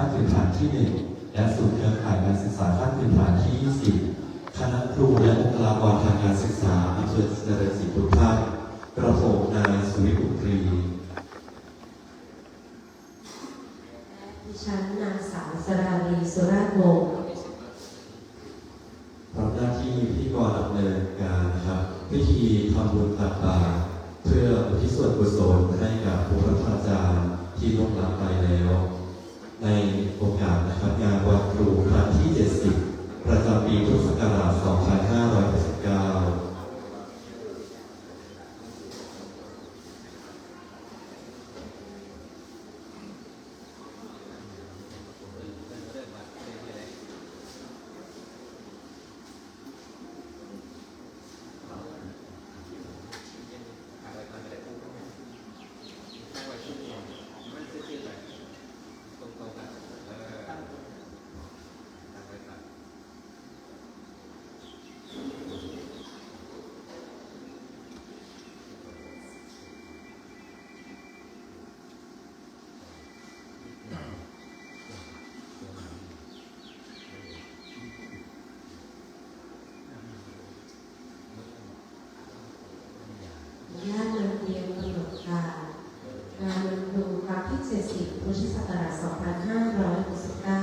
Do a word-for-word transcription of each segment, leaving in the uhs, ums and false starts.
ขั้นพื้นฐานที่หนึ่งและศูนย์เครือข่ายการศึกษาขั้นพื้นฐานที่ยี่สิบ คณะครูและบุคลากรทางการศึกษาอำเภอเจริญศรีทุกท่าน กระผมนายสุวิทย์ อุตรี ดิฉันนางสาวสราลี สุราษฎร์วงศ์ รับหน้าที่พิธีกรดำเนินการครับ พิธีทำบุญตักบาตรเพื่ออุทิศส่วนกุศลให้กับบุรพาจารย์ที่ล่วงลับไปแล้ว ในโอกาสนะครับ งานวันครูครั้งที่ เจ็ดสิบ ประจำปีพุทธศักราช สองพันห้าร้อยหกสิบเก้า ญาตินำเตรียมกำหนดการ งานวันครูครั้งที่ เจ็ดสิบ พุทธศักราช สองพันห้าร้อยหกสิบเก้า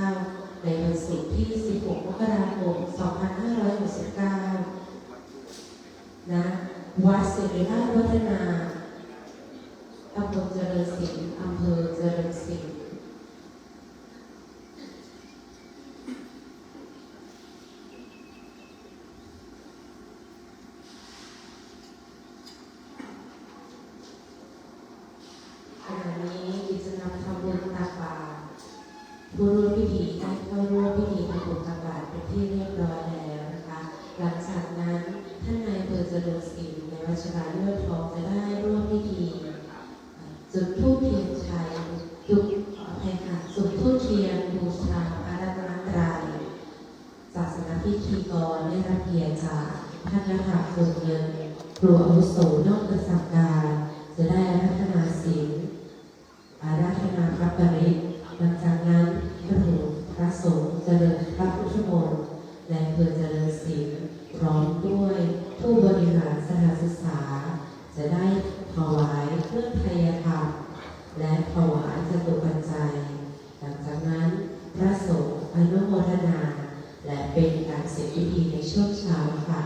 ในวันศุกร์ที่ สิบหก มกราคม สองพันห้าร้อยหกสิบเก้า ณ วัดศิริราชวัฒนา ตำบลเจริญศิลป์ อำเภอเจริญศิลป์ ขณะนี้กิจกรรมทำบุญตักบาตร ผู้ร่วมพิธีได้เข้าร่วมพิธีทำบุญตักบาตรเป็นที่เรียบร้อยแล้วนะคะ หลังจากนั้นท่านนายอำเภอเจริญศิลป์ นายวัชรา ยอดทอง จะได้ร่วมพิธี จุดธูปเทียนชัย จุด ขออภัยค่ะ จุดธูปเทียนบูชาพระรัตนตรัย ศาสนพิธีกรได้รับเกียรติจากท่านนักธรรมคนเงิน ครูอาวุโสนอกประจำการ จะได้อาราธนาศีล อาราธนาพระปริตร หลังจากนั้นพระสงฆ์พระสงฆ์เจริญพระพุทธมนต์ ในอำเภอเจริญศิลป์ พร้อมด้วยผู้บริหารสถานศึกษา จะได้ถวายเครื่องไทยธรรม และถวายจตุปัจจัย หลังจากนั้นพระสงฆ์อนุโมทนา และเป็นการเสร็จพิธีในช่วงเช้าค่ะ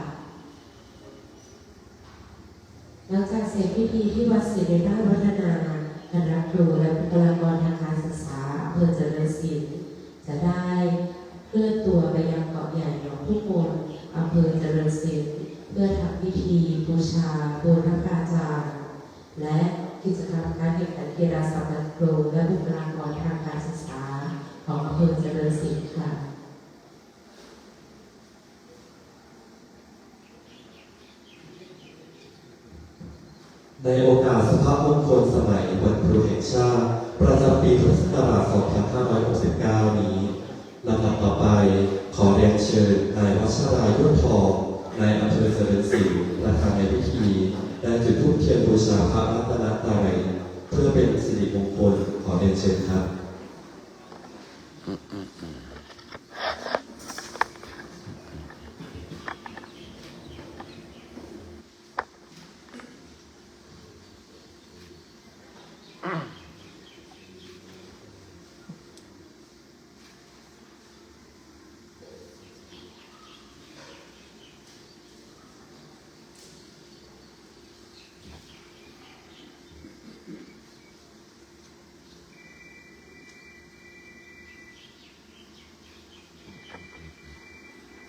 หลังจากเสร็จพิธีที่วัดศิริราชวัฒนา คณะครูและบุคลากรทางการศึกษาอำเภอเจริญศิลป์ จะได้เคลื่อนตัวไปยังเกาะใหญ่หนองทุ่งมน อำเภอเจริญศิลป์ เพื่อทำพิธีบูชาบูรพาจารย์ และกิจกรรมการแข่งขันกีฬาสำหรับครูและบุคลากรทางการศึกษาของอำเภอเจริญศิลป์ค่ะ ในโอกาสสุภมงคลสมัยวันครูแห่งชาติ ประจำปีพุทธศักราช สองพันห้าร้อยหกสิบเก้า นี้ ลำดับต่อไป ขอเรียนเชิญนายวัชรา ยอดทอง นายอำเภอเจริญศิลป์ ประธานในพิธี ได้จุดธูปเทียนบูชาพระรัตนตรัย เพื่อเป็นสิริมงคล ขอเรียนเชิญครับ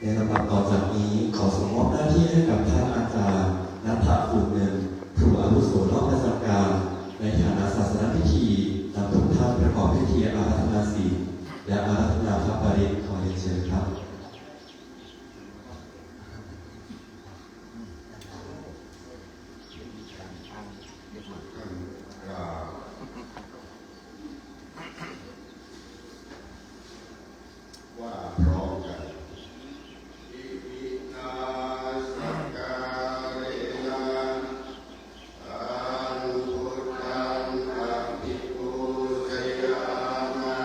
ในลำดับต่อจากนี้ ขอส่งมอบหน้าที่ให้กับท่านอาจารย์ ณัฐภูมิเงิน ครูอาวุโสนอกประจำการ ในฐานะศาสนพิธีนำทุกท่านประกอบพิธีอาราธนาศีล และอาราธนาพระปริตร ขอเรียนเชิญครับ ว่าพร้อมกัน อิมินาสการะนะ ตังพุทธังอภิปูชยามะ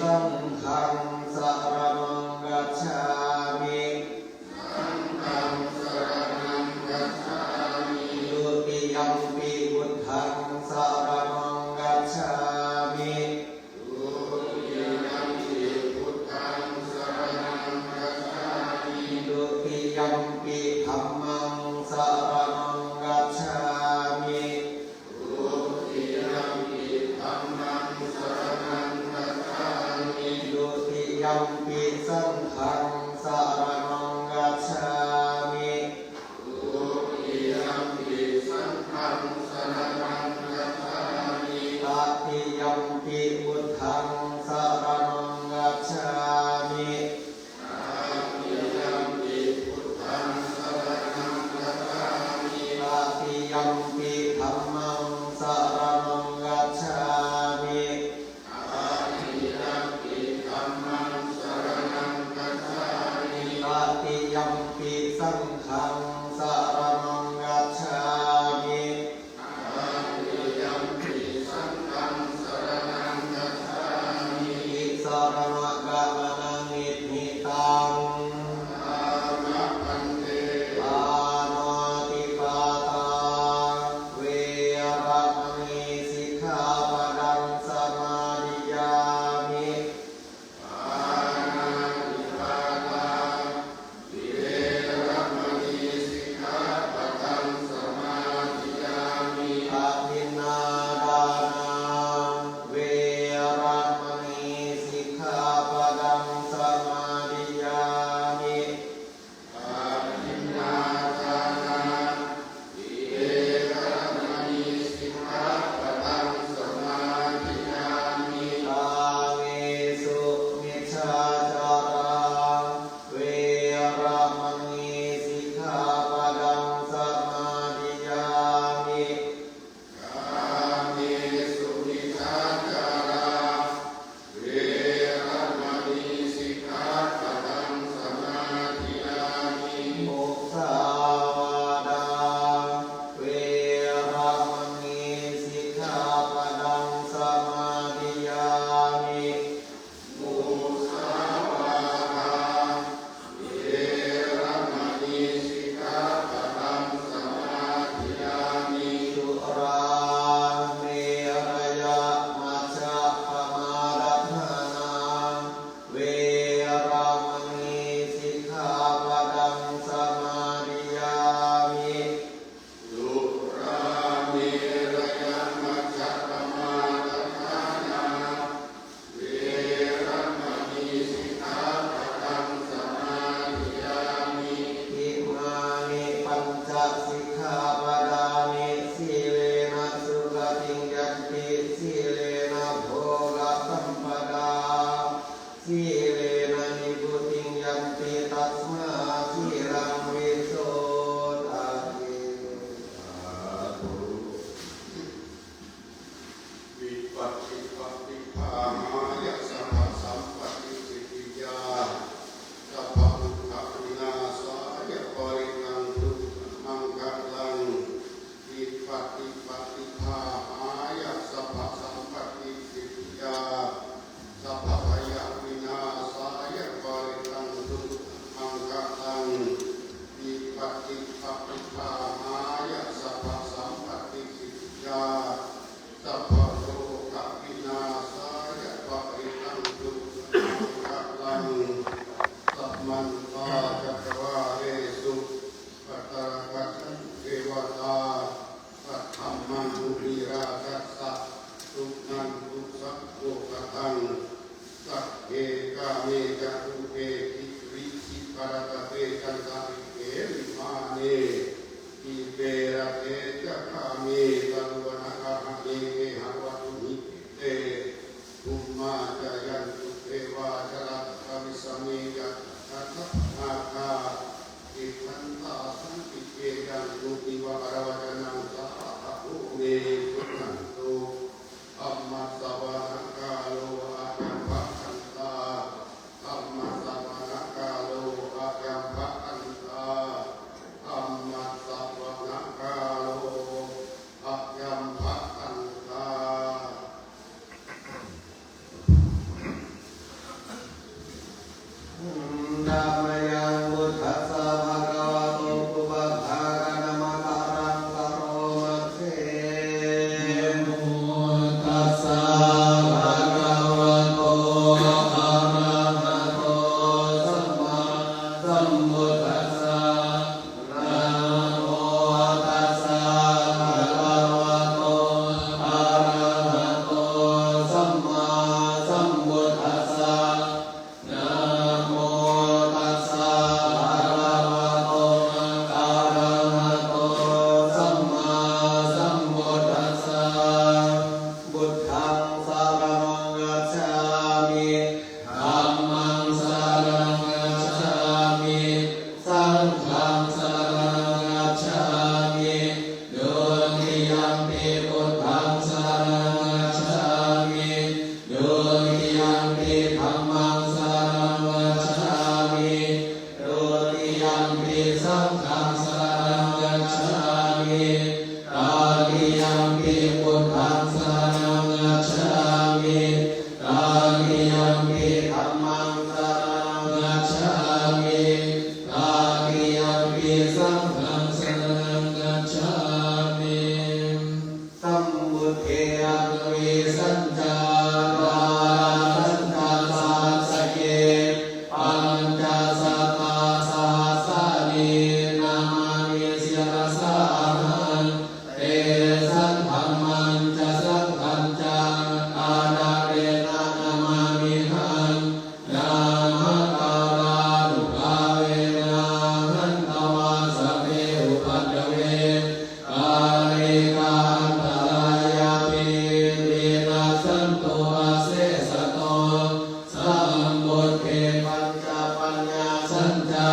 Saṅghaṃ saraṇaṃ gacchāmi. Dutiyampi buddhaṃ saraṇaṃ gacchāmi. Dutiyampi dhammaṃ saraṇaṃ gacchāmi. Dutiyampi saṅghaṃ saraṇaṃ gacchāmi. Tatiyampi buddhaṃ saraṇaṃ gacchāmi. Tatiyampi dhammaṃ saraṇaṃ gacchāmi. Tatiyampi saṅghaṃ saraṇaṃ gacchāmi. Tatiyampi saṅghaṃ saraṇaṃ gacchāmi. Tisaraṇagamanaṃ niṭṭhitaṃ. Āma bhante. Pāṇātipātā veramaṇī sikkhāpadaṃ samādiyāmi. Pāṇātipātā veramaṇī sikkhāpadaṃ samādiyāmi. Adinnādānā veramaṇī sikkhāpadaṃ samādiyāmi. Adinnādānā veramaṇī sikkhāpadaṃ samādiyāmi. Kāmesu micchācārā veramaṇī sikkhāpadaṃ samādiyāmi. Kāmesu micchācārā veramaṇī sikkhāpadaṃ samādiyāmi. Musāvādā veramaṇī sikkhāpadaṃ samādiyāmi. Musāvādā veramaṇī sikkhāpadaṃ samādiyāmi. Surāmerayamajjapamādaṭṭhānā veramaṇī sikkhāpadaṃ samādiyāmi. Surāmerayamajjapamādaṭṭhānā veramaṇī sikkhāpadaṃ samādiyāmi. Imāni pañca sikkhāpadāni. Sīlena sugatiṃ yanti, sīlena bhogasampadā, sīlena nibbutiṃ yanti, tasmā sīlaṃ visodhaye. Sādhu. Vipattipaṭibāhāya sabbasampattisiddhiyā sabbadukkhavināsāya parittaṃ brūtha maṅgalaṃ. Vipattipaṭibāhāya sabbasampattisiddhiyā sabbabhayavināsāya parittaṃ brūtha maṅgalaṃ. Vipattipaṭibāhāya sabbasampattisiddhiyā sabbarogavināsāya parittaṃ brūtha maṅgalaṃ. Samantā cakkavāḷesu atrāgacchantu devatā, saddhammaṃ munirājassa suṇantu saggamokkhadaṃ. Sagge kāme ca rūpe girisikharataṭe cantalikkhe vimāne, dīpe raṭṭhe ca gāme taruvanagahane gehavatthumhi khette, bhummā cāyantu devā jalathalavisame ca gandhabbanāgā, tiṭṭhantā santike yaṃ munivaravacanaṃ sādhavo me suṇantu. Dhammassavanakālo ayambhadantā. Dhammassavanakālo ayam Mayaṃ buddhassa bhagavato pubbabhāganamakāraṃ karoma se. Namo tassa bhagavato arahato sammāsambuddhassa. Namo tassa bhagavato arahato sammāsambuddhassa. Namo tassa bhagavato arahato sammāsambuddhassa. Buddhaṃ saraṇaṃ gacchāmi. Dhammaṃ saraṇaṃ gacchāmi. Saṅghaṃ saraṇaṃ gacchāmi. Dutiyampi buddhaṃ saraṇaṃ gacchāmi. Dutiyampi dhammaṃ saraṇaṃ gacchāmi. Dutiyampi saṅghaṃ saraṇaṃ gacchāmi. Tatiyampi buddhaṃ saraṇaṃ gacchāmi. Tatiyampi dhammaṃ saraṇaṃ gacchāmi. Tatiyampi saṅghaṃ saraṇaṃ gacchāmi. Sambuddhe aṭṭhavīsañca dvādasañca sahassake pañcasatasahassāni namāmi sirasā ahaṃ. Tesaṃ dhammañca saṅghañca ādarena namāmihaṃ. Nāmakārānubhāvena hantvā sabbe upaddave anekā antarāyāpi vinassantu asesato. Sambuddhe pañcapaññāsañca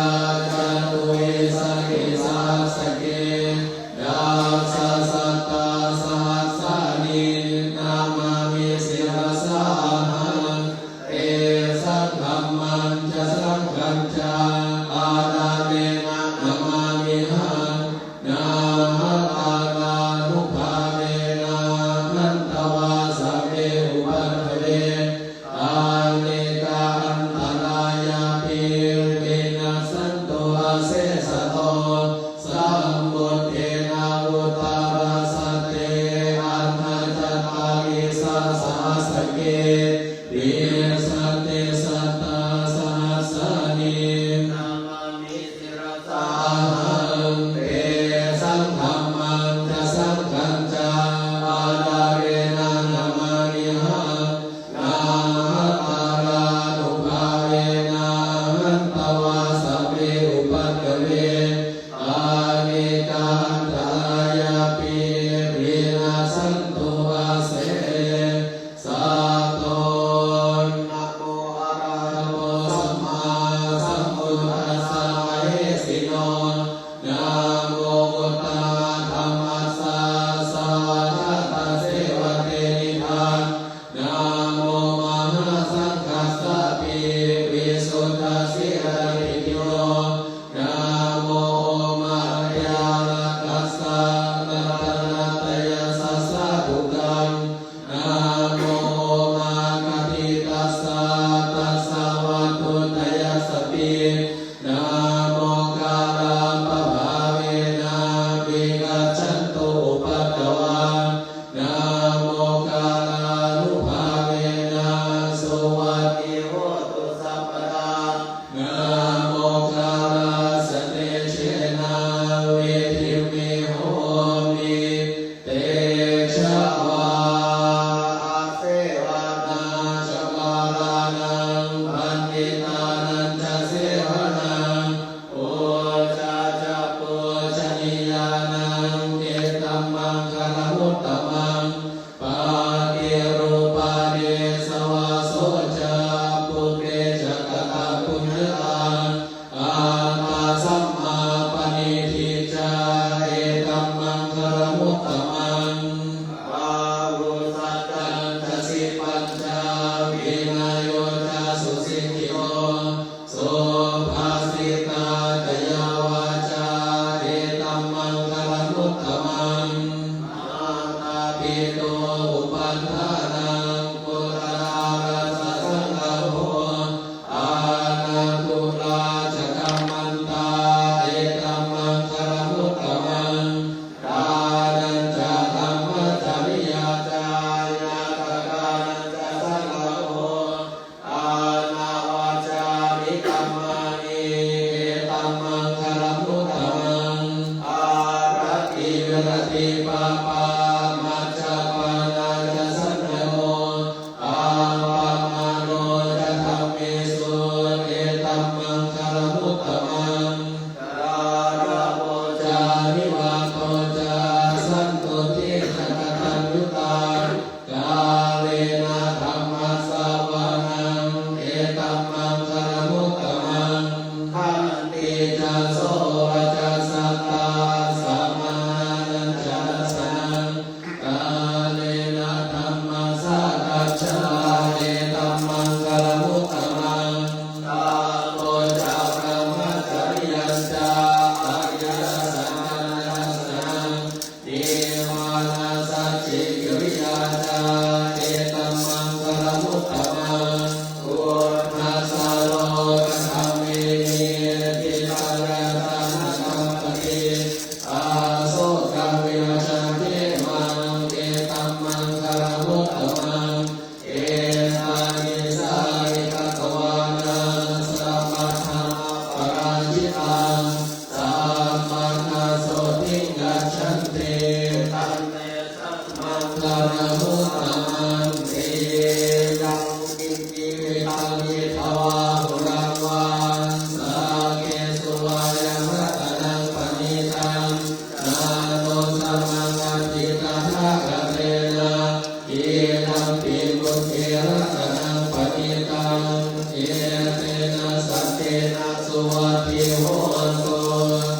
catuvīsatisahassake dasasatasahassāni namāmi sirasā ahaṃ. Tesaṃ dhammañca saṅghañca ādarena namāmihaṃ. Nāmakārānubhāvena hantvā sabbe upaddave anekā antarāyāpi vinassantu asesato. Sambuddhe navuttarasate aṭṭhacattāḷīsasahassake vīsatisatasahassāni namāmi sirasā ahaṃ. Tesaṃ dhammañca saṅghañca ādarena namāmihaṃ. Nāmakārānubhāvena hantvā sabbe upaddave anekā antarāyāpi vinassantu ase sato. Namo arahato sammāsambuddhassa mahesino. Namo uttamadhammassa svākkhātasseva tenidha. Namo mahāsaṅghassāpi visuddhasīladiṭṭhino. Namo omātyāraddhassa ratanattayassa sādhukaṃ. Namo omakātītassa tassa vatthuttayassapi. Namokārappabhāvena vigacchantu upaddavā. Namokārānubhāvena suvatthi hotu sabbadā. Etammaṅgalamuttamaṃ. Gāravo ca nivāto ca santuṭṭhī ca kataññutā, kālena dhammassavanaṃ etammaṅgalamuttamaṃ. Khantī ca sovacassatā samaṇānañca dassanaṃ, kālena dhammassākacchā etammaṅgalamuttamaṃ. Tapo ca brahmacariyañca ariyasaccāna dassanaṃ, nibbānasacchikiriyā ca etammaṅgalamuttamaṃ. Phuṭṭhassa lokadhammehi cittaṃ yassa na kampati, asokaṃ virajaṃ khemaṃ etammaṅgalamuttamaṃ. Etādisāni katvāna sabbatthamaparājitā, sabbattha sotthiṃ gacchanti, tantesaṃ maṅgalamuttamanti. Yaṅkiñci vittaṃ idha vā huraṃ vā, saggesu vā yaṃ ratanaṃ paṇītaṃ, na no samaṃ atthi tathāgatena, idampi buddhe ratanaṃ paṇītaṃ, etena saccena suvatthi hotu.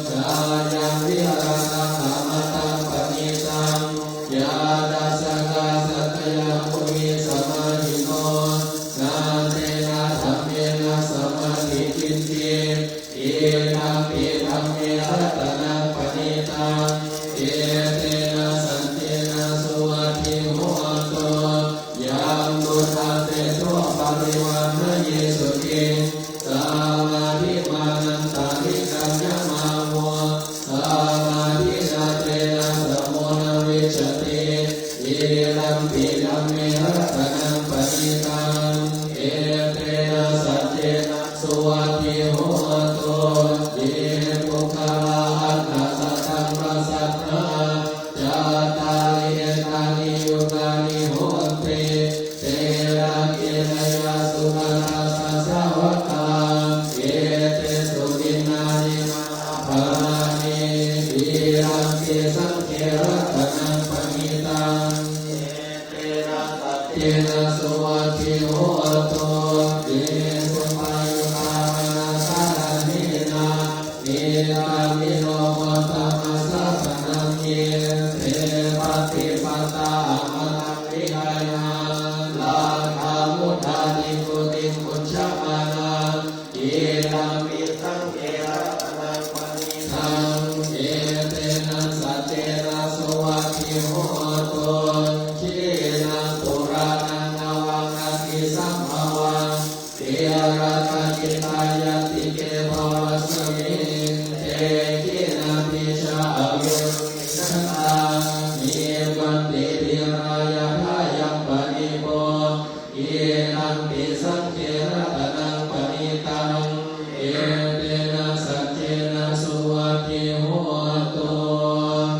Jayaṃ virāgaṃ amataṃ paṇītaṃ, yadassakā satayaṃ munissamāhito, na tena dhammena samatthi kiñci, idampi dhamme ratanaṃ paṇītaṃ, etena saccena suvatthi hotu. Yaṃ buddhaseṭṭho parivaṇṇayī suciṃ, samādhimānantarikaññamāhu, samādhinā tena samo na vijjati, idampi dhamme ratanaṃ paṇītaṃ, etena saccena suvatthi hotu. Ye puggalā aṭṭha sataṃ pasaṭṭhā, cattāri etāni yugāni honti, te dakkhiṇeyyā sugatassa sāvakā, etesu dinnāni mahapphalāni, idampi saṅghe ratanaṃ paṇītaṃ, etena saccena suvatthi hotu. Ye suppayuttā manasā daḷhena, nikkāmino gotamasāsanamhi, te pattipattā amataṃ vigayha, laddhā mudhā nibbutiṃ bhuñjamānā, idampi saṅghe ratanaṃ paṇītaṃ, etena saccena suvatthi hotu. Khīṇaṃ purāṇaṃ navaṃ natthi sambhavaṃ, virattacittāyatike bhavasmiṃ, te khīṇabījā aviruḷhichandā, nibbanti dhīrā yathāyampadīpo, idampi saṅghe ratanaṃ paṇītaṃ, etena saccena suvatthi hotu.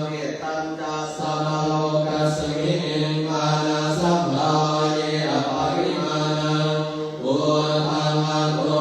Mettañca sabbalokasmiṃ mānasaṃ bhāvaye aparimāṇaṃ, uddhaṃ adho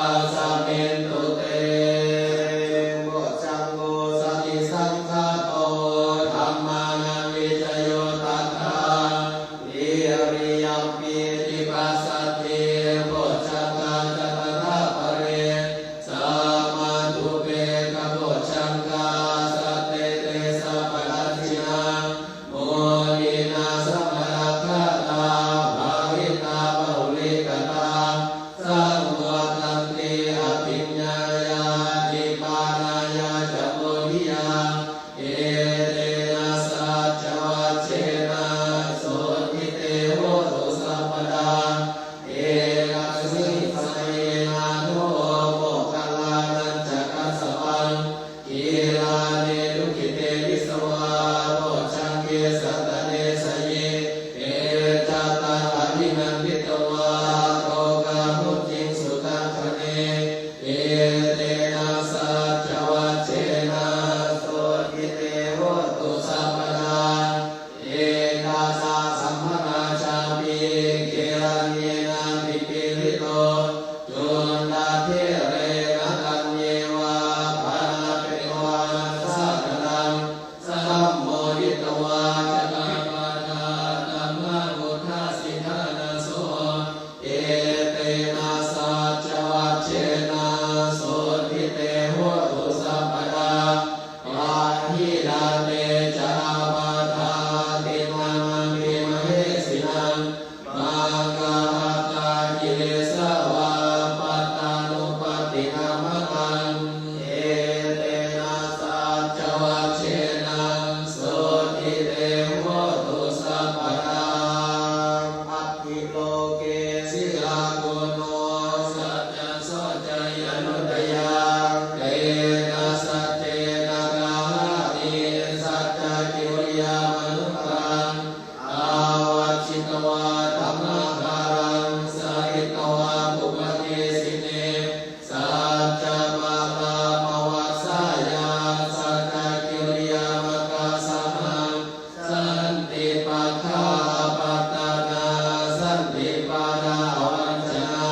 Yasmiṃ tu te bojjhaṅgo satisaṅkhāto dhammānaṃ vicayo tathā viriyampīti passaddhi bojjhaṅgā ca tathāpare samādhupekkhabojjhaṅgā sattete sabbadassinā muninā sammadakkhātā bhāvitā bahulīkatā saṃvattanti abhiññāya nibbānāya ca bodhiyā. Etena saccavajjena sotthi te hotu sabbadā. Ekasmiṃ samaye nātho moggallānañca kassapaṃ gilāne dukkhite disvā bojjhaṅge satta desayi. Te ca taṃ abhinanditvā rogā mucciṃsu taṅkhaṇe. Etena saccavajjena sotthi te hotu sabbadā. Ekadā dhammarājāpi gelaññenābhipīḷito cundattherena taññeva bhaṇāpetvāna sādaraṃ sammoditvā ca kāpādā tamhā vuṭṭhāsi ṭhānaso. Etena saccavajjena sotthi te hotu sabbadā. Pahīnā te ca ābādhā tiṇṇannampi mahesinaṃ maggāhatakilesā va pattānuppattidhammataṃ. Etena saccavajjena sotthi te hotu sabbadā. Atthi loke sīlaguṇo saccaṃ soceyyanuddayā tena saccena kāhāmi saccakiriyamanuttaraṃ. Āvajjitvā dhammagaraṃ saritvā pubbake jine saccamātā pavassāya saccakiriyamakāsahaṃ. Santi pakkhā apattanā santi pādā avañcanā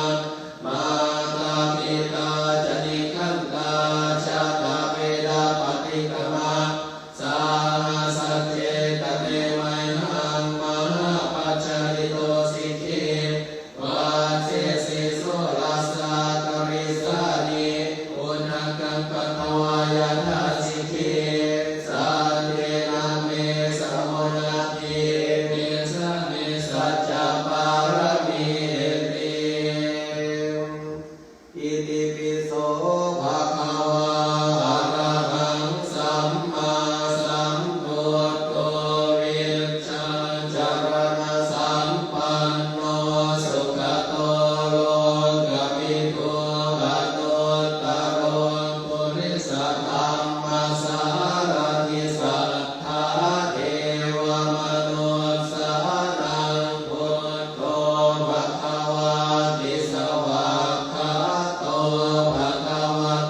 mātā pitā ca nikkhantā jātaveda paṭikkama. Saha sacce kate mayhaṃ mahāpajjalito sikhī vajjesi soḷasa karīsāni uṇṇakaṃ patvā yathā sikhī. Santena me samo natthi micchamejja paramīti. Itipi so bhagavā arahaṃ sammāsambuddho vijjācaraṇasampanno sugato lokavidū anuttaro purisadammasārathi satthā devamanussānaṃ buddho bhagavāti. Svākkhāto bhagavato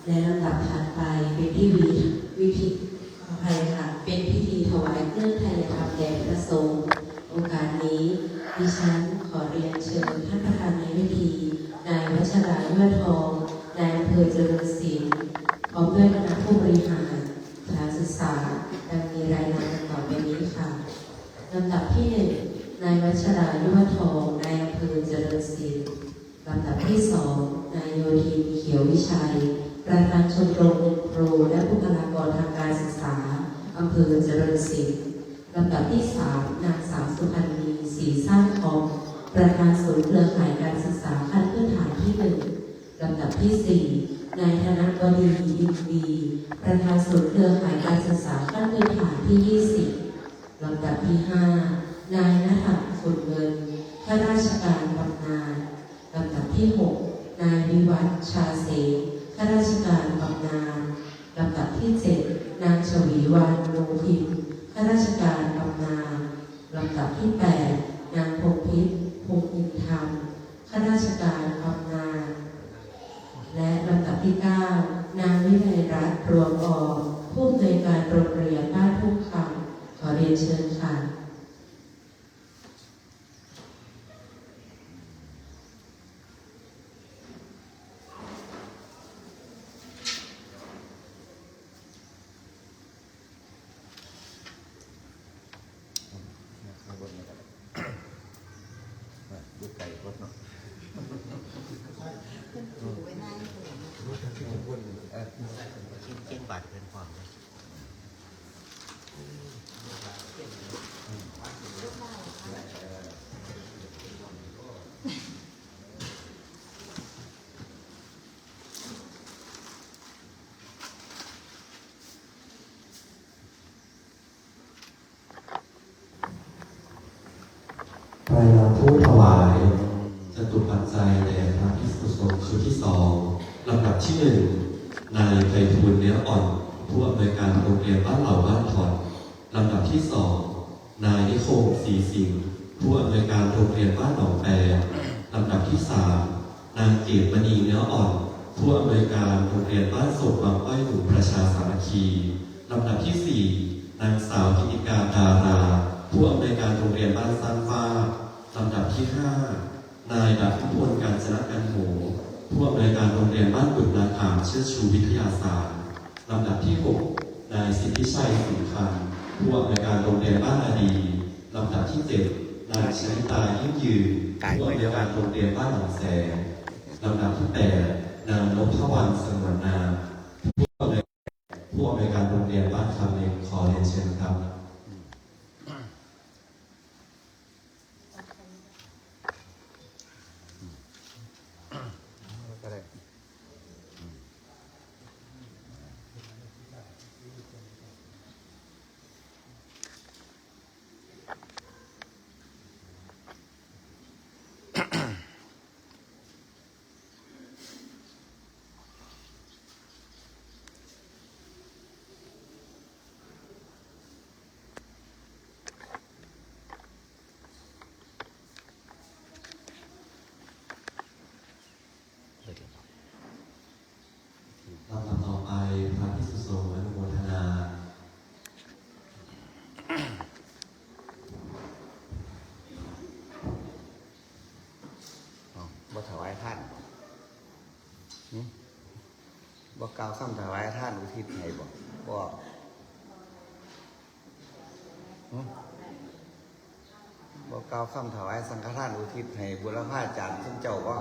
และลำดับถัดไปเป็นที่วิธีวิธีขออภัยค่ะเป็นพิธีถวายเครื่องไทยธรรมแด่พระสงฆ์โอกาสนี้ดิฉันขอเรียนเชิญท่านประธานในพิธีนายวัชรายวทองนายอำเภอเจริญศิลป์พร้อมด้วยคณะผู้บริหารสถานศึกษาดังมีรายนามดังต่อไปนี้ค่ะลำดับที่หนึ่งนายวัชรายวทองนายอำเภอเจริญศิลป์ ลำดับที่สองนายโยธินเขียววิชัย ประธานชมรมครูและบุคลากรทางการศึกษาอำเภอเจริญศิลป์ลำดับที่สามนางสาวสุพันธ์นีศรีสร้างทองประธานศูนย์เครือข่ายการศึกษาขั้นพื้นฐานที่หนึ่งลำดับที่สี่นายธนบดียินดีประธานศูนย์เครือข่ายการศึกษาขั้นพื้นฐานที่ยี่สิบลำดับที่ห้านายณฐาขุนเงินข้าราชการบำนาญ ลำดับที่หกนายวิวัฒน์ชาเสงข้าราชการบำนาญลำดับที่เจ็ดนางชวีวรรณวงศ์พิมพ์ข้าราชการบำนาญลำดับที่แปดนางพงษ์พิษพงษ์อินธรรมข้าราชการบำนาญและลำดับที่เก้านางวิไลรัตน์รวงออมผู้อำนวยการโรงเรียนบ้านทุ่งคำขอเรียนเชิญค่ะ ข้างบนนี่ก็ได้อ่ะดูไก่รถเนาะเออเข่งบาดเพิ่นพร้อมเลย รายนามผู้ถวายจตุปัจจัยแด่พระภิกษุสงฆ์ชุดที่สองลำดับที่หนึ่งนายไพฑูรย์เนื้ออ่อน ผู้อำนวยการโรงเรียนบ้านเหล่าบ้านถอนลำดับที่สองนายนิคมศรีสิงห์ผู้อำนวยการโรงเรียนบ้านหนองแปลลำดับที่สามนางเกตมณีเนื้ออ่อน ผู้อำนวยการโรงเรียนบ้านโศกวังอ้อยหนุ่มประชาสามัคคีลำดับที่สี่นางสาวกิติการดารา ผู้อำนวยการโรงเรียนบ้านสร้างฟ้าลำดับที่ห้านายดาบพิพลกาญจนกันโห ผู้อำนวยการโรงเรียนบ้านกุดนาขามเชิดชูวิทยาสารลำดับที่หกนายสิทธิชัยสิงห์คำผู้อำนวยการโรงเรียนบ้านนาดีลำดับที่เจ็ดนายชนิตายิ่งยืนผู้อำนวยการโรงเรียนบ้านหนองแสงลำดับที่แปดนางนพวรรณสงวนนามผู้อำนวย ผู้อำนวยการโรงเรียนบ้านคำเองขอเรียนเชิญครับลำดับต่อไปพระภิกษุสงฆ์อนุโมทนาบ่ถวายทานบ่บ่กล่าวคำถวายทานอุทิศให้บ่บ่บ่กล่าวคำถวายสังฆทานอุทิศให้บุรพาจารย์ซุมเจ้าบ่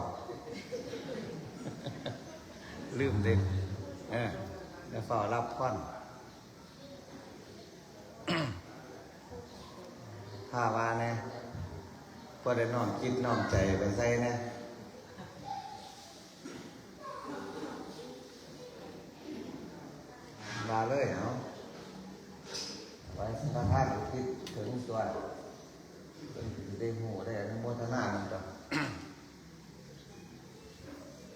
ลืมเด้เออแล้วเฝ้ารับพร ถ้าว่าแน่พอได้น้อมจิตน้อมใจไปใส่แน่ว่าเลยเอาไว้สังฆทานอุทิศถึงตัวเพิ่นสิได้ฮู้ได้อนุโมทนานำตัว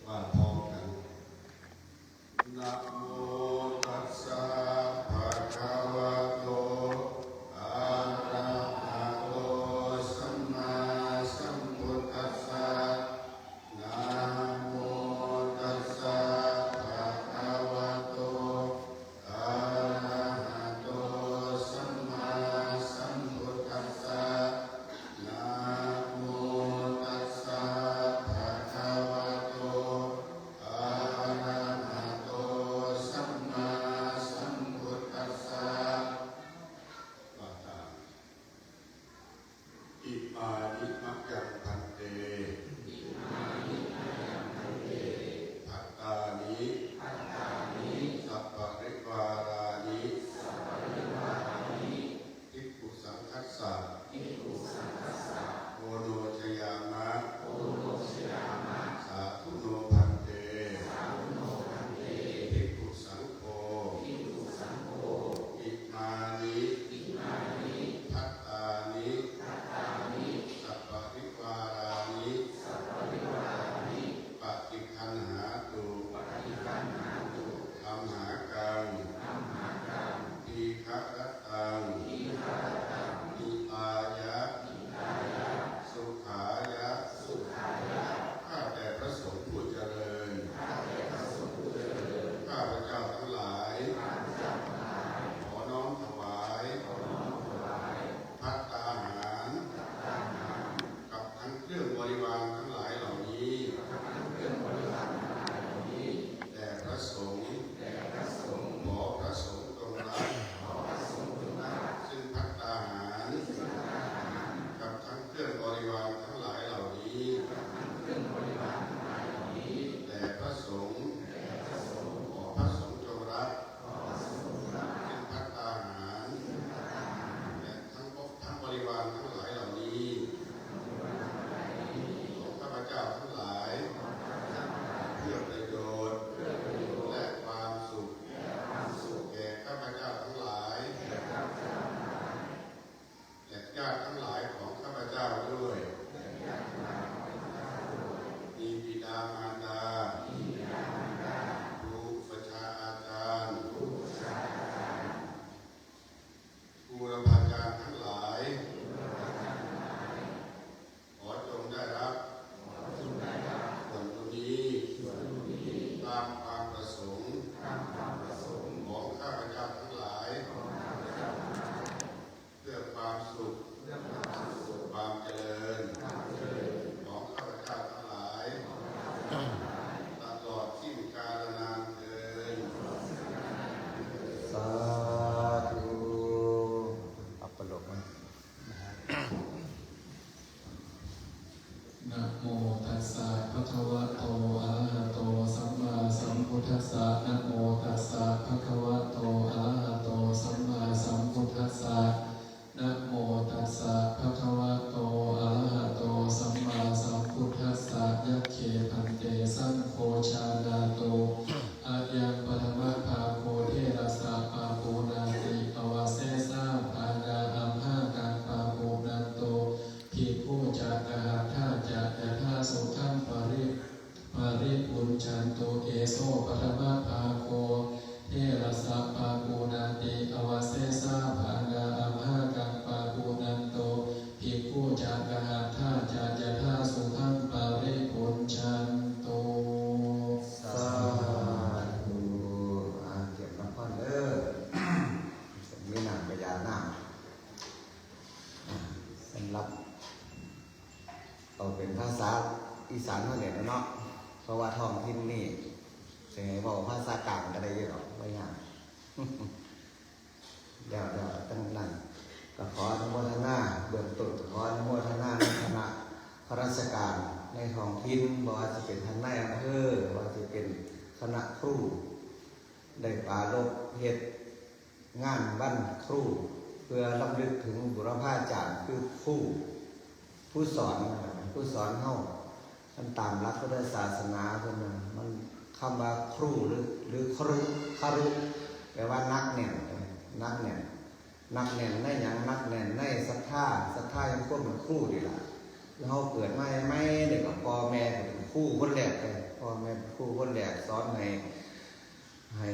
ว่าพร้อมกัน นะโมตัสสะภะคะวะโต อะระหะโต สัมมาสัมพุทธัสสะ นะโมตัสสะภะ นะโมตัสสะภะคะวะโตอะระหะโตสัมมาสัมพุทธัสสะ นะโมตัสสะภะคะวะโตอะระหะโตสัมมาสัมพุทธัสสะ ยัคเคภันเตสังโฆ จานาตุ อะยังปะทะมะภาโค เทระสะปะปูนาติ อวะเสสาภาราอัมหากังปะปูนันตุ ภิกขุจะกะหัตถาจะยะถาสุขังปะริ ปะริปุญจันตุ เอโสปะทะมะภาโค เทระสะปะปูนาติ อวะเสสาภาราอัมหากังปะปูนันตุ ภิกขุจะกะหัตถาจะยะถาสุขังปะริปุญจันตุ สาธุ อ่า เตรียมรับพรเด้อ มีน้ำกะหยาดน้ำ อ่า สำหรับ เอาเป็นภาษาอีสานเฮาเนี่ยเนาะ เพราะว่าท้องถิ่นนี่ สิให้เว้าภาษากลางก็ได้อยู่ดอก บ่ยาก แล้ว แล้วตั้งนั้น ก็ขออนุโมทนา เบื้องต้นก็ขออนุโมทนาในคณะข้าราชการในท้องถิ่น บ่ว่าสิเป็นท่านนายอำเภอ บ่ว่าสิเป็นคณะครู ได้ปรารภเฮ็ดงานวันครู เพื่อรำลึกถึงบุรพาจารย์ คือครู ผู้สอน ผู้สอนเฮา มันตามหลักพุทธศาสนาเพิ่นน่ะ มัน คำว่าครูหรือ หรือครุ ครุ แปลว่าหนักแน่น หนักแน่น หนักแน่นในหยัง หนักแน่นในศรัทธา ศรัทธายังความเป็นครูนี่ล่ะ คือเฮาเกิดมาใหม่ๆ นี่ก็พ่อแม่ก็เป็นครูคนแรกเลย พ่อแม่เป็นครูคนแรก สอนให้ ให้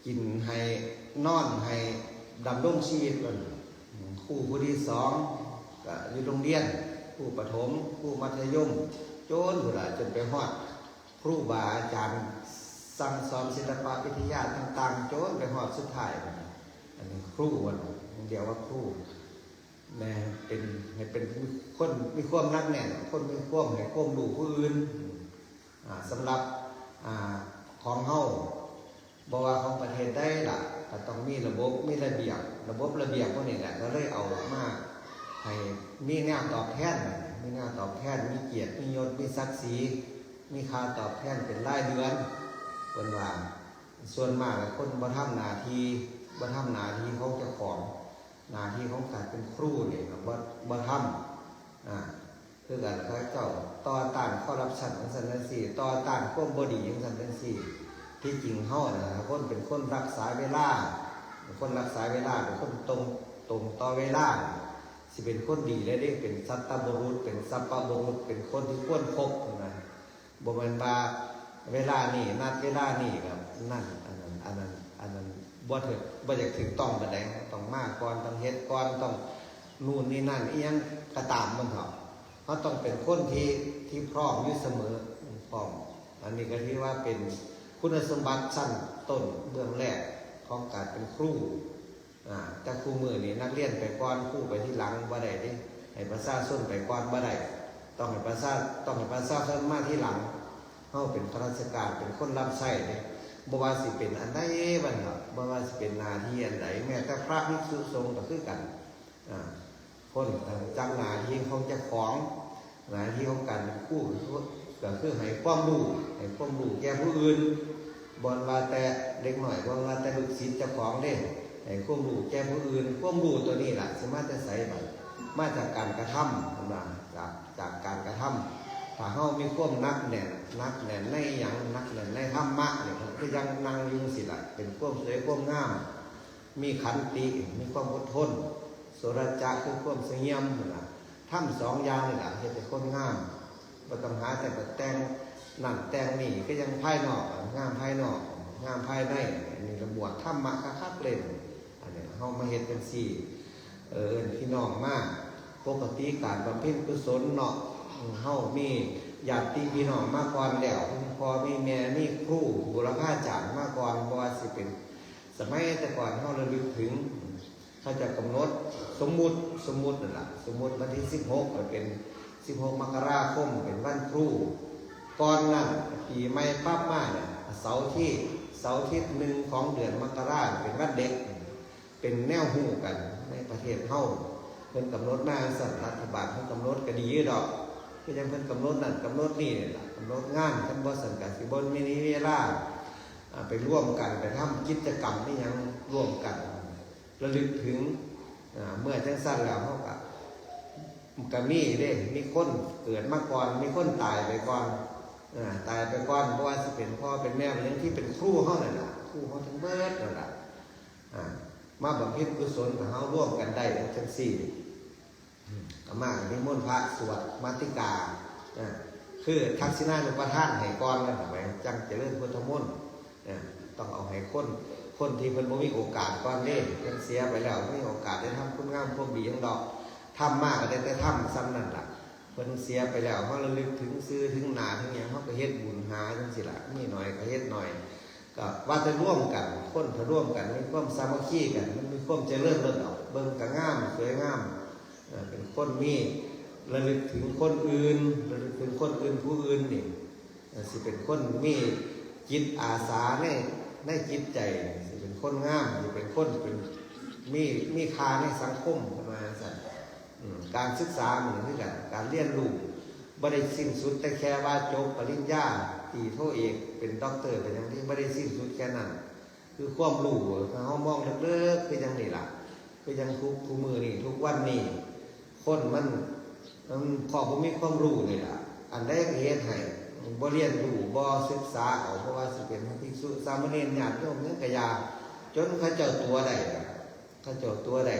กิน ให้นอน ให้ดำรงชีวิตเพิ่น ครูผู้ที่สอง ก็อยู่โรงเรียน ครูประถม ครูมัธยม จนพุ้นล่ะ จนไปฮอด ครูบาอาจารย์สั่งสอนศิลปะวิทยาต่างๆ จนไปฮอดสุดท้าย อันนี้ครู เพิ่นเรียกว่าครู แม่เป็น ให้เป็นคนมีความหนักแน่น คนมีความให้ความรู้ผู้อื่น อ่า สำหรับ อ่า ของเฮา บ่ว่าของประเทศใดล่ะ ก็ต้องมีระบบ มีระเบียบ ระบบระเบียบพวกนี้แหละ ก็เลยเอามาให้มีแนวตอบแทน มีแนวตอบแทน มีเกียรติ มียศ มีศักดิ์ศรี มีค่าตอบแทนเป็นรายเดือน เพิ่นว่า ส่วนมากแล้วคนบ่ทำหน้าที่ บ่ทำหน้าที่ของเจ้าของ หน้าที่ของการเป็นครูนี่ก็บ่ บ่ทำ อ่า คือกันเขาเจ้าต่อต้านคอร์รัปชันจั่งซั้นจั่งซี้ ต่อต้านความบ่ดีจั่งซั้นจั่งซี้ ที่จริงเฮาน่ะ คนเป็นคนรักษาเวลา เป็นคนรักษาเวลา เป็นคนตรง ตรงต่อเวลา สิเป็นคนดีเลยเด้ เป็นสัตบุรุษ เป็นสัพพบุรุษ เป็นคนที่ควรคบนะ บ่แม่นว่าเวลานี้นัดเวลานี้ก็นั่น อันนั้น อันนั้น อันนั้นบ่ถืก บ่อยากถูกต้องปานใด ต้องมาก่อน ต้องเฮ็ดก่อน ต้องนู่นนี่นั่น อิหยังก็ตามมันเถาะ เฮาต้องเป็นคนที่ ที่พร้อมอยู่เสมอ พร้อม อันนี้ก็ถือว่าเป็นคุณสมบัติชั้นต้นเบื้องแรกของการเป็นครู อ่า แต่คุมื้อนี้นักเรียนไปก่อน ครูไปทีหลังบ่ได้เด้ ให้ประชาชนไปก่อนบ่ได้ ต้องให้ประชา ต้องให้ประชาชนมาทีหลัง เฮาเป็นข้าราชการ เป็นคนรับใช้เด้ บ่ว่าสิเป็นอันใดบัดนี้ บ่ว่าสิเป็นหน้าที่อันใด แม้แต่พระภิกษุสงฆ์ก็คือกัน อ่า พ้นจากหน้าที่ของเจ้าของ หน้าที่ของการเป็นครูก็คือให้ความรู้ ให้ความรู้แก่ผู้อื่น บ่ว่าแต่เด็กน้อย บ่ว่าแต่ลูกศิษย์เจ้าของเด้ ให้ความรู้แก่ผู้อื่น ความรู้ตัวนี้ล่ะ สิมาแต่ไสบัด มาจากการกระทำ เพิ่นว่า จาก จากการกระทำ ถ้าเฮามีความหนักแน่น หนักแน่นในหยัง หนักแน่นในธรรมะนี่ คือยังนั่งอยู่จั่งซี้ล่ะ เป็นความสวยความงาม มีขันติ มีความอดทน โสรจะ คือความเสงี่ยมนั่นล่ะ ธรรมสองอย่างนี่ล่ะ เฮ็ดให้คนงาม บ่ต้องหาแต่งแต่งนั่นแต่งนี่ คือยังภายนอก งามภายนอก งามภายใน อันนี้ละบวกธรรมะคักๆเลย อันนี้เฮามาเฮ็ดจั่งซี้ เออ เอิ้นพี่น้องมา ปกติการบำเพ็ญกุศลเนาะ เฮามีญาติพี่น้องมาก่อนแล้ว มีพ่อมีแม่ มีครู บุรพาจารย์มาก่อน บ่ว่าสิเป็น สมัยแต่ก่อนเฮาระลึกถึง เขาจะกำหนด สมมุติ สมมุตินั่นล่ะ สมมุติวันที่สิบหก ก็เป็น สิบหก มกราคม เป็นวันครู ก่อนนั้น ปีใหม่ปั๊บมาเนี่ย เสาร์ที่ เสาร์อาทิตย์หนึ่งของเดือนมกรา เป็นวันเด็ก เป็นแนวฮู้กันในประเทศเฮา เพิ่นกำหนดมาจั่งซั้น รัฐบาลเพิ่นกำหนดก็ดีอยู่ดอก คือจั่งเพิ่นกำหนดนั่นกำหนดนี่นี่ล่ะ กำหนดงาน คันบ่ซั้นก็สิบ่มีเวลา อ่าไปร่วมกัน ไปทำกิจกรรมนี่ยังร่วมกัน ระลึกถึง อ่าเมื่อจังซั่นแล้วเฮาก็ก็มีเด้ มีคนเกิดมาก่อน มีคนตายไปก่อน อ่าตายไปก่อน เพราะว่าสิเป็นพ่อเป็นแม่เป็นหยังที่เป็นครูเฮานั่นล่ะ ครูเฮาทั้งเบิดนั่นล่ะ อ่ามาบำเพ็ญกุศลกับเฮาร่วมกันได้จังซี่ อืมอาม่าก็นิมนต์พระสวดมาติกา อ่าคือทักษิณานุปทานให้ก่อนนั่นแหละไปจังเจริญพุทธมนต์ อ่าต้องเอาให้คน คนที่เพิ่นบ่มีโอกาสก่อนเด้ เพิ่นเสียไปแล้ว มีโอกาสได้ทำคุณงามความดีหยังดอก ทำมาก็ได้แต่ทำส่ำนั่นล่ะ เพิ่นเสียไปแล้ว เฮาระลึกถึงชื่อถึงหน้าถึงหยัง เฮาก็เฮ็ดบุญหาจังซี่ล่ะ มีหน่อยก็เฮ็ดหน่อย ก็ว่าแต่ร่วมกัน คนถ้าร่วมกัน มีความสามัคคีกัน มันมีความเจริญเลิศดอก เบิ่งก็งาม สวยงาม เอ่อเป็นคนมีระลึกถึงคนอื่น ระลึกถึงคนอื่นผู้อื่นนี่ เอ่อสิเป็นคนมีจิตอาสาในในจิตใจ สิเป็นคนงาม สิเป็นคนเป็นมีมีค่าในสังคม เพิ่นว่าจั่งซั้น อืมการศึกษามันคือกัน การเรียนรู้บ่ได้สิ้นสุดแต่แค่ว่าจบปริญญาตรีโทเอก เป็นด็อกเตอร์ เป็นหยังที่บ่ได้สิ้นสุดแค่นั้น คือความรู้ ถ้าเฮามองลึกๆ คือจั่งนี่ล่ะ คือจั่งทุกทุกมื้อนี้ ทุกวันนี้ คนมันมันพอบ่มีความรู้นี่ล่ะ อันใดก็เฮ็ดให้บ่เรียนรู้ บ่ศึกษาเอา เพราะว่าสิเป็นภิกษุสามเณรญาติโยมหยังก็อย่า จนเขาเจ้าตั๋วได้ล่ะ เขาเจ้าตั๋วได้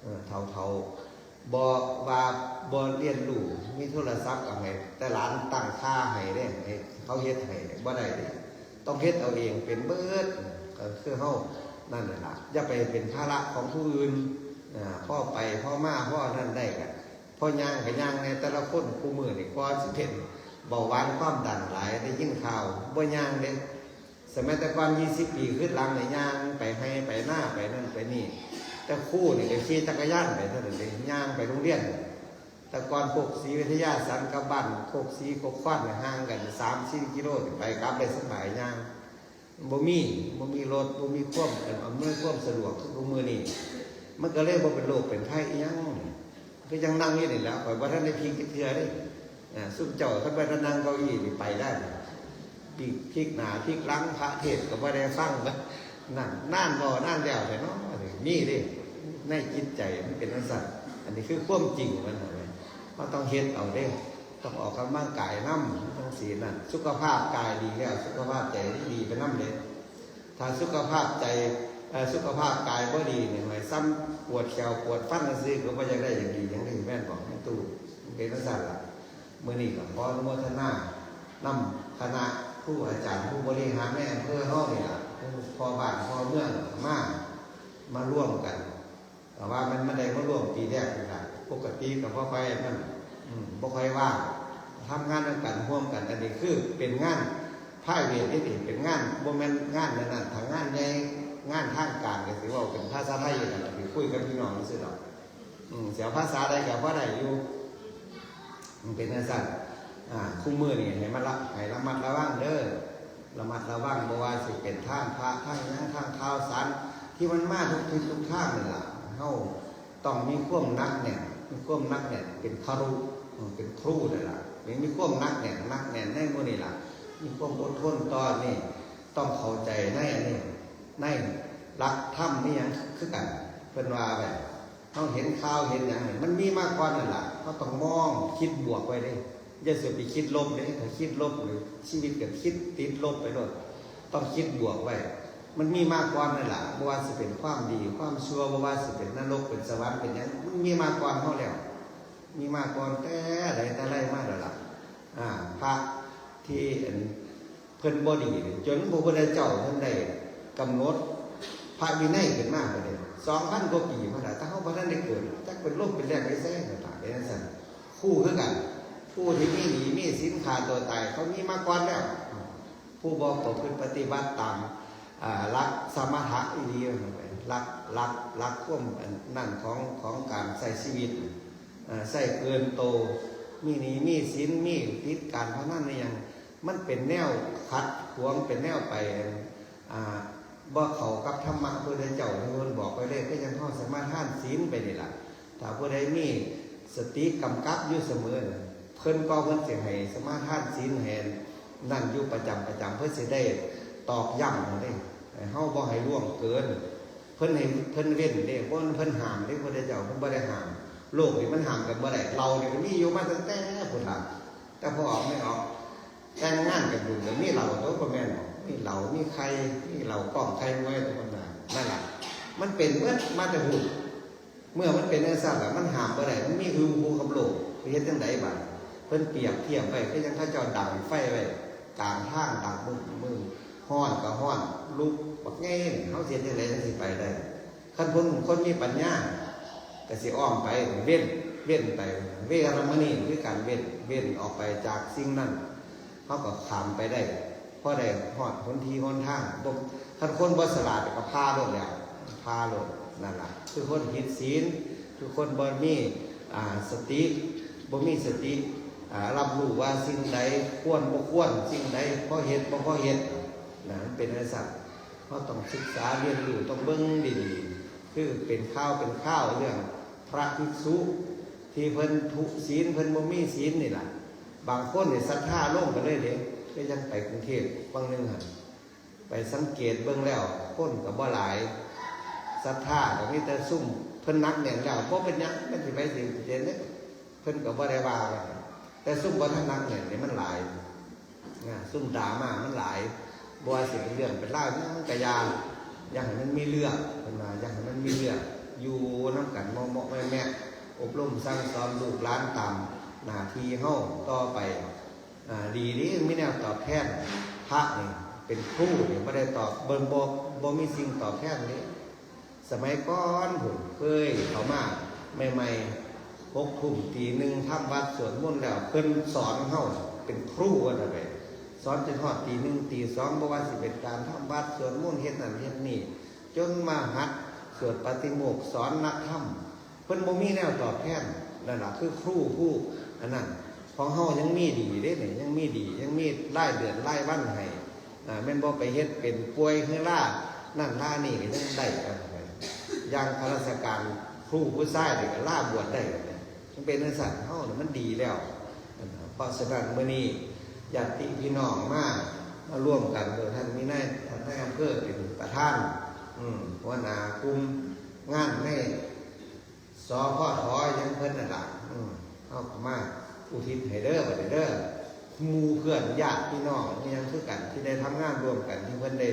เออ เฒ่าๆ บ่ว่าบ่เรียนรู้ มีโทรศัพท์ก็ให้แต่หลานตั้งค่าให้เด้ ให้เขาเฮ็ดให้บ่ได้เด้ ต้องเฮ็ดเอาเองเป็นเบิด ก็คือเฮานั่นน่ะล่ะ อย่าไปเป็นภาระของผู้อื่น อ่า พอไป พอมา พอนั่นได้ก็ พอย่างก็ย่างแหน่ แต่ละคนคู่มื้อนี่ ก่อนสิเป็นเบาหวานความดันหลาย ได้ยินข่าว บ่ย่างเด้ สมัยแต่ก่อน ยี่สิบ ปีขึ้นหลังนี่ ย่างไปไฮ่ไปนา ไปนั่นไปนี่ แต่ครูนี่ก็ขี่จักรยานไปเท่านั้นเด้ ย่างไปโรงเรียน แต่ก่อนโคกศรีวิทยา สันกับบ้านโคกศรีโคกควันนี่ห่างกัน สามสี่ กิโล นี่ไปกลับได้สบาย ย่าง บ่มี บ่มีรถ บ่มีความอำนวยความสะดวกคือทุกมื้อนี้ มันก็เลยบ่เป็นโรคเป็นภัยอิหยัง คือจั่งนั่งอยู่นี่แหละ ข้อยบ่ทันได้พลิกจักเทื่อเด้ อ่า ซุมเจ้าคันว่าถ้านั่งเก้าอี้นี่ไปได้ พลิก พลิกหน้าพลิกหลัง พระเทศน์ก็บ่ได้ฟัง นั่น นานบ่นานแล้วแท้เนาะ นี่เด้ ในจิตใจมันเป็นจั่งซั้น อันนี้คือความจริงมันนะ เฮาต้องเฮ็ดเอาเด้ ต้องออกกำลังกายนำ จั่งซี้นั่น สุขภาพกายดีแล้ว สุขภาพใจมันดีไปนำเด้ ถ้าสุขภาพใจ เอ่อ สุขภาพกายบ่ดีนี่ หมายซ้ำปวดแข้วปวดฟันซื่อๆ ก็บ่อยากได้อยากดีหยังนี่ แม่นบ่ แม่นตู้ มันเป็นจั่งซั้นล่ะ มื้อนี้ก็ขออนุโมทนานำคณะครูอาจารย์ผู้บริหารในอำเภอเฮานี่ล่ะ ผู้พ่อบ้านพ่อเมืองมา มาร่วมกัน แต่ว่ามัน มันได้มาร่วมปีแรกนี่ล่ะ ปกติก็บ่ค่อยนั่น อืม บ่ค่อยว่าง ทำงานนำกัน ร่วมกัน อันนี้คือเป็นงาน private นี่ เป็นงาน บ่แม่นงานนั่นน่ะ ถ้างานใหญ่ งานทางการก็สิเว้าเป็นภาษาไทยนั่นล่ะ สิคุยกับพี่น้องซื่อดอก อืม สิเอาภาษาใดก็พอได้อยู่ มันเป็นจั่งซั้น อ่า คู่มื้อนี่ให้มาละ ให้ระมัดระวังเด้อ ระมัดระวัง บ่ว่าสิเป็นทางพระ ทางหยัง ทางข่าวสาร ที่มันมาทุกทิศทุกทางนั่นล่ะ เฮาต้องมีความหนักแน่น มีความหนักแน่น เป็นคารุ อืม เป็นครูนั่นล่ะ มี มีความหนักแน่น หนักแน่นในหมู่นี่ล่ะ มีความอดทนต่อนี่ ต้องเข้าใจในอันนี้ ในหลักธรรมนี่หยังคือกัน เพิ่นว่าไว้ เฮาเห็นข่าวเห็นหยังนี่ มันมีมาก่อนนั่นล่ะ เฮาต้องมองคิดบวกไว้เด้ อย่าสิไปคิดลบเด้ ถ้าคิดลบนี่ ชีวิตก็คิดติดลบไปโลด ต้องคิดบวกไว้ มันมีมาก่อนนั่นล่ะ บ่ว่าสิเป็นความดี ความชั่ว บ่ว่าสิเป็นนรก เป็นสวรรค์ เป็นหยัง มันมีมาก่อนเฮาแล้ว มีมาก่อนแต่ใดแต่ไรมาแล้วล่ะ อ่า พระที่อัน เพิ่นบ่ดี จนพระพุทธเจ้าเพิ่นได้กำหนดพระวินัยขึ้นมาบัดนี้ สองพัน กว่าปีมาแล้ว แต่เฮาบ่ทันได้เกิด จักเป็นลมเป็นแรงไปไสนั่นล่ะ เป็นจั่งซั้น คู่คือกัน ผู้ที่มีหนี้มีสินฆ่าตัวตาย เขามีมาก่อนแล้ว ผู้บ่ประพฤติปฏิบัติตาม อ่า หลักสมถะอีหลี หลัก หลัก หลักความอันนั่นของ ของการใช้ชีวิต อ่า ใช้เกินโต มีหนี้มีสิน มีติดการพนันอิหยัง มันเป็นแนวขัดขวาง เป็นแนวไป อ่า บ่เข้ากับธรรมะพระพุทธเจ้าที่เพิ่นบอกไว้เลย คือจั่งเฮาสมาทานศีลไปนี่ล่ะ ถ้าผู้ใดมีสติกำกับอยู่เสมอน่ะ เพิ่นก็เพิ่นสิให้สมาทานศีลให้นั่นอยู่ประจำประจำ เพิ่นสิได้ ตอกย้ำนั่นเด้ ให้เฮาบ่ให้ล่วงเกิน เพิ่นให้ เพิ่นเว้นเด้ บ่แม่นเพิ่นห้ามเด้ พระพุทธเจ้าเพิ่นบ่ได้ห้าม โลกนี่มันห้ามกันบ่ได้ เหล้านี่ก็มีอยู่มาตั้งแต่พุ้นล่ะ แต่พอออกไม่ออก แต่งงานกันอยู่ก็มีเหล้าตัว บ่แม่นบ่ มีเหล้า มีไข่ มีเหล้าก้องไข่มวยตัวนั้นน่ะ นั่นล่ะ มันเป็นเบิดมาแต่พุ้น เมื่อมันเป็นจั่งซั้นล่ะ มันห้ามบ่ได้ มันมีอยู่คู่กับโลก สิเฮ็ดจั่งใดบัด เพิ่นเปรียบเทียบไว้ คือจั่งเขาเจ้าดังไฟไว้กลางทาง ดังมึงมึง ฮ้อนก็ฮ้อน ลุกบักใหญ่นี่ เฮาสิเฮ็ดจั่งใดจั่งสิไปได้ คันคน คนมีปัญญา ก็สิอ้อมไป เว้น เว้นไป เวรมณี คือการเว้น เว้นออกไปจากสิ่งนั้น เฮาก็ข้ามไปได้ พอได้ฮอดหนทีหนทาง บ่ คันคนบ่ฉลาดก็ผ่าโลดแล้ว ผ่าโลด นั่นล่ะ คือคนผิดศีล คือคนบ่มี อ่า สติ บ่มีสติ อ่า รับรู้ว่าสิ่งใดควรบ่ควร สิ่งใดพอเฮ็ดบ่พอเฮ็ด นะ มันเป็นจั่งซั้น เฮาต้องศึกษาเรียนรู้ ต้องเบิ่งดีๆ คือเป็นข่าวเป็นข่าวเรื่องพระภิกษุที่เพิ่นทุศีล เพิ่นบ่มีศีลนี่ล่ะ บางคนนี่ศรัทธาลงไปเลยเด้ คือจั่งไปกรุงเทพฯ บางหนึ่งหั่น ไปสังเกตเบิ่งแล้ว คนก็บ่หลาย ศรัทธาก็มีแต่ซุมเพิ่นหนักแน่นแล้ว บ่เป็นหยัง มันสิไปสิเห็นเด้ เพิ่นก็บ่ได้ว่ากัน แต่ซุมบ่ทันหนักแน่นนี่มันหลาย นะ ซุมดราม่ามันหลาย บ่ว่าสิเป็นเรื่องเป็นราวหยังก็อย่า อย่าให้มันมีเรื่อง เพิ่นว่า อย่าให้มันมีเรื่อง อยู่นำกันเหมาะๆแมะๆ อบรมสั่งสอนลูกหลานตามหน้าที่เฮาต่อไป อ่า ดีเด้ มีแนวตอบแทน พระนี่เป็นครูนี่บ่ได้ตอบ บ่ บ่ บ่มีสิ่งตอบแทนเด้ สมัยก่อนพุ้นเคยเข้ามาใหม่ๆ หกทุ่มตีหนึ่งทำวัตรสวดมนต์แล้ว เพิ่นสอนเฮาเป็นครูว่าซั่นไป สอนจนฮอดตีหนึ่งตีสอง บ่ว่าสิเป็นการทำวัตรสวดมนต์ เฮ็ดนั่นเฮ็ดนี่ จนมาหัดสวดปาติโมกข์ สอนนักธรรม เพิ่นบ่มีแนวตอบแทน นั่นล่ะคือครูผู้อันนั้น ของเฮายังมีดีเด้นี่ ยังมีดี ยังมีรายเดือนรายวันให้ อ่า แม่นบ่ไปเฮ็ดเป็นป่วยคือลานั่นลานี่ก็ยังได้กันไป อย่างข้าราชการครูผู้ชายนี่ก็ลาบวชได้ มันเป็นจั่งซั้น เฮานี่มันดีแล้ว เพราะฉะนั้นมื้อนี้ญาติพี่น้องมา มาร่วมกัน โดยท่านมีนาย ท่านนายอำเภอเป็นประธาน อืม หัวหน้ากลุ่มงานใน สพท ยังเพิ่นนั่นล่ะ อืม เฮาก็มาอุทิศให้เด้อ บัดนี้เด้อ หมู่เพื่อนญาติพี่น้องอิหยังคือกัน ที่ได้ทำงานร่วมกัน ที่เพิ่นได้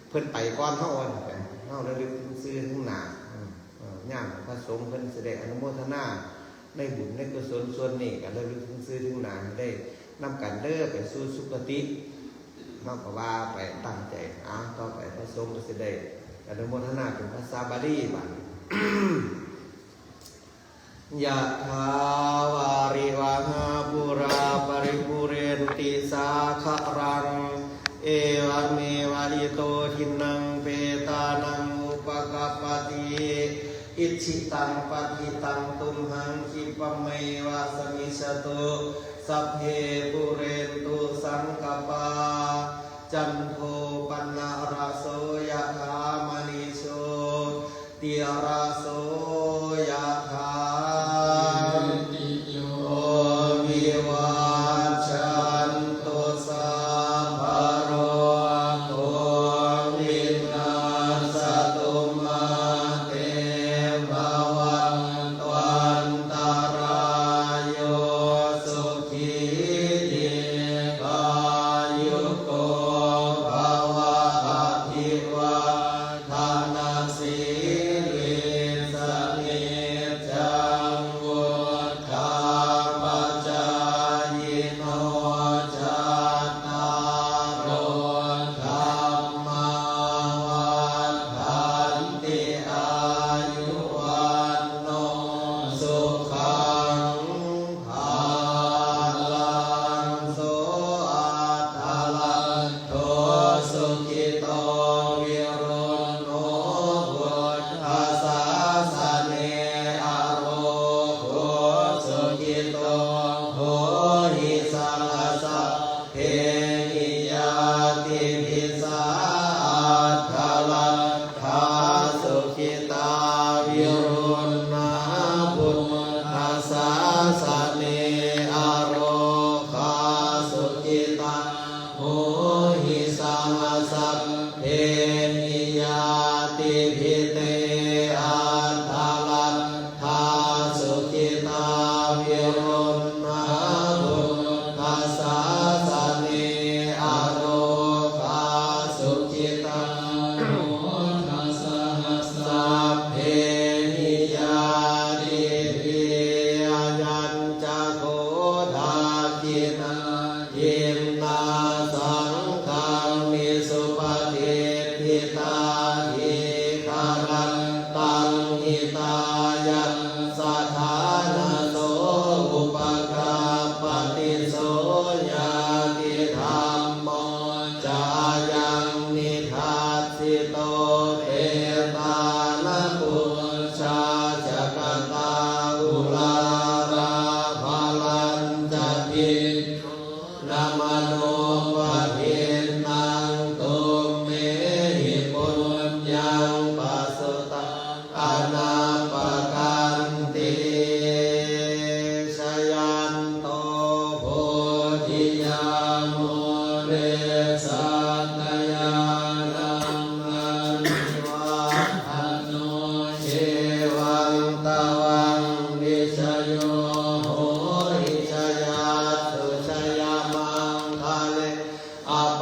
เพิ่นไปก่อนเฮา ว่าซั่นไป เฮาระลึกถึงซื่อถึงหน้า อืม เอ่อ ยามพระสงฆ์เพิ่นสิได้อนุโมทนาในบุญในกุศลส่วนนี้ ก็ระลึกถึงซื่อถึงหน้าให้ได้นำกันเด้อ ไปสู่สุคติ เฮาก็ว่าไปตั้งใจ เอา ต่อไปพระสงฆ์ก็สิได้อนุโมทนาเป็นภาษาบาลีบัดนี้ ยะถาวาริวหาปูราปริปูเรนติสาคะรัง เอวะเมวะอิโตทินนังเปตานังอุปกัปปติ อิจฉิตังปัตถิตังตุมหังคิปะเมวะสมิชชตุ สัพเพปูเรนตุสังกปา จันโทปนรสโสยะถามณิโชติรสโสยะถา วิวัชชันตุสัพพะโรโควินัสสตุมาเตภวัตวันตรายโยสุขีดีกายุโกภ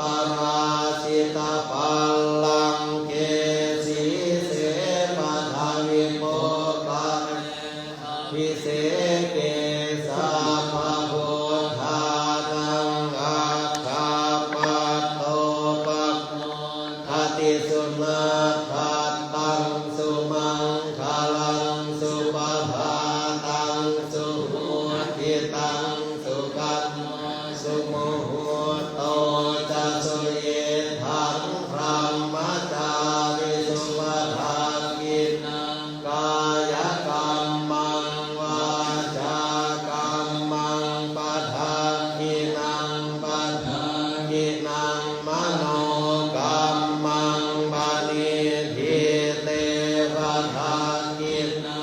Parajitapallaṅke sīse paṭhavipokkhare abhiseke sabbabuddhānaṃ aggappatto pamodati. Sunakkhattaṃ sumaṅgalaṃ supabhātaṃ suhuṭṭhitaṃ sukhaṇo sumuhutto ca suyiṭṭhaṃ brahmacārisu. Padakkhiṇaṃ kāyakammaṃ vācākammaṃ padakkhiṇaṃ padakkhiṇaṃ manokammaṃ paṇidhī te padakkhiṇā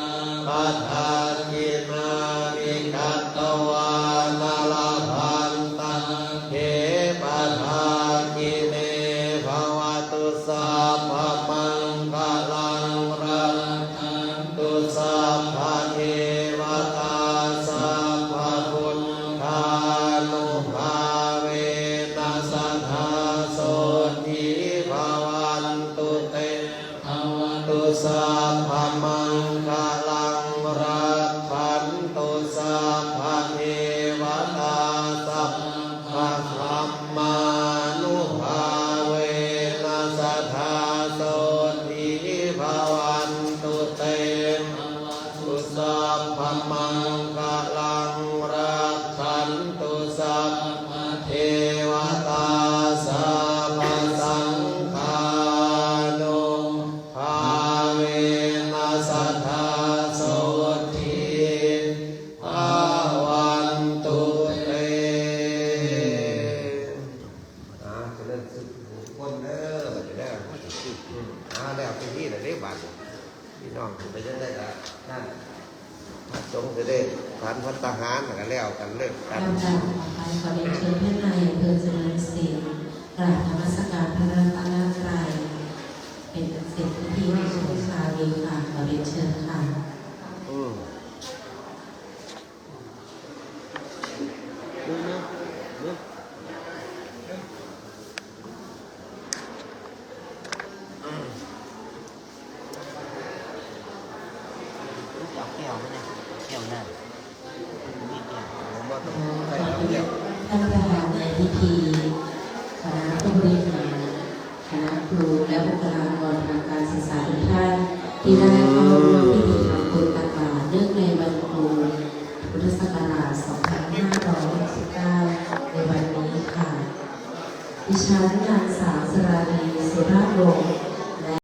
padakkhiṇāni katvāna labhantatthe padakkhiṇe. Bhavatu sabbamaṅgalaṃ rakkhantu sabbadevatā sabbabuddhānubhāvena sadā sotthī bhavantu te. Bhavatu sabbamaṅgalaṃ rakkhantu sabbadevatā sabbadhammānubhāvena sadā sotthī bhavantu te. Bhavatu sabbamaṅgalaṃ rakkhantu sabbadevatā sabbasaṅghānubhāvena sadā sotthī bhavantu te. อ่า เจริญสุขทุกคนเด้อ บัดนี้เด้อ อืม อ่า แล้วพิธีแล้วเด้บัดนี้ พี่น้องไปจังได๋ก็นั่น พระสงฆ์ก็ได้ฉันภัตตาหาร แล้วก็แล้วกัน เลิกกัน ลำดับต่อไปขอเรียนเชิญท่านนายอำเภอเจริญศิลป์ กราบนมัสการพระรัตนตรัย เป็นอันเสร็จพิธีในช่วงเช้านี้ค่ะ ขอเรียนเชิญค่ะ อืม เอาแก้วมาเนี่ย แก้วน้ำ มีแก้ว ผมว่าต้องใส่น้ำแก้ว ท่านประธานในพิธี คณะผู้บริหาร คณะครู และบุคลากรทางการศึกษาทุกท่าน ที่ได้เข้าร่วมพิธีทำบุญตักบาตรเนื่องในวันครู พุทธศักราช สองพันห้าร้อยหกสิบเก้า ในวันนี้ค่ะ ดิฉันนางสาวสราลี สุราษฎร์วงศ์